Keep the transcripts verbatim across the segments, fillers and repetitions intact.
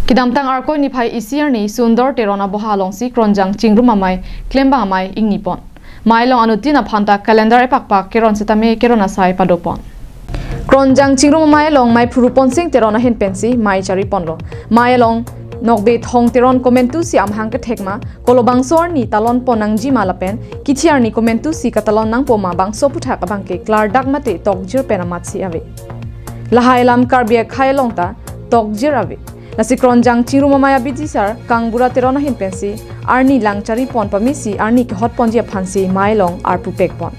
Kedamtang Arkoi niphai isi arni Sundor Teron aboha alongsi Kronjang Chingrum Amei klembang amei ingni pon. Amei along anuttin aphan ta calendar epakpak keron setame keron asai padopon. Kronjang Chingrum Amei along amei Phuruponsing Teron ahin pensi amei chariponlo. Amei along Nokbe Thong Teron komantusi amahang kethek ma, kolobangso arni talon pon nangji ma lapen kithi arni komantusi katalon nangpo ma bangso aputhak abangke klardak mate tokjir pen amatsi ave. Lahai alam Karbi akhei along ta tokjir ave. Lasi Kronjang Chingrum Amei abidisar Kangbura Teron ahin pensi arni lang charipon pamesi arni kehotponji aphansi amei along arpu pekpon.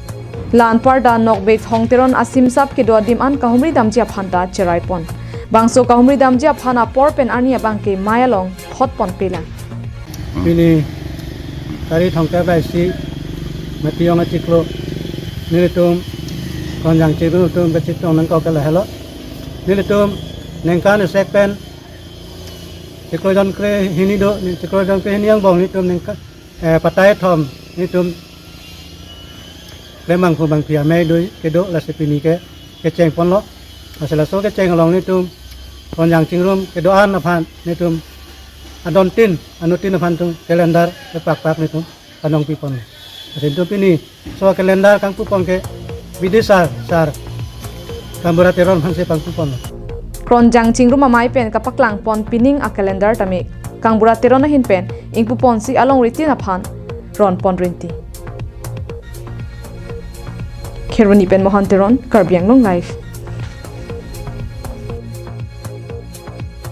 La anparta Nokbe Thong Teron asimsap kedo adim an kahumri damji aphan ta cheraipon. Bangso kahumri damji aphan apor pen arni abangke amei along hotpon pelang. Pini tarik thomkep ra isi Matiyong achiklo, nelitum Kronjang Chingrum atum kachetong nangkok ke lahelo. Nelitum ningkan isi pen chiklo jon krehini do, chiklo jon krehini angbong nelitum ningkan, eh, patai thom nelitum klembang phu bangpi amei do kedo, lasi pini ke kechengponlo. Lasi laso kecheng along nelitum Kronjang Chingrum kedo-an aphan nelitum adontin anuttin aphan tum calendar epakpak nelitum panong piponlo. Lasi nelitum pini so calendar kangpupon ke bidisar, sar Kangbura Teron aphansi pangpuponlo. Kronjang Chingrum Amei pen kapaklangpon pining acalendar tame Kangbura Teron ahin pen ingpuponsi alongritin aphan ronpon rinti. Kheroni pen Mohan Teron, Karbi Anglong Live.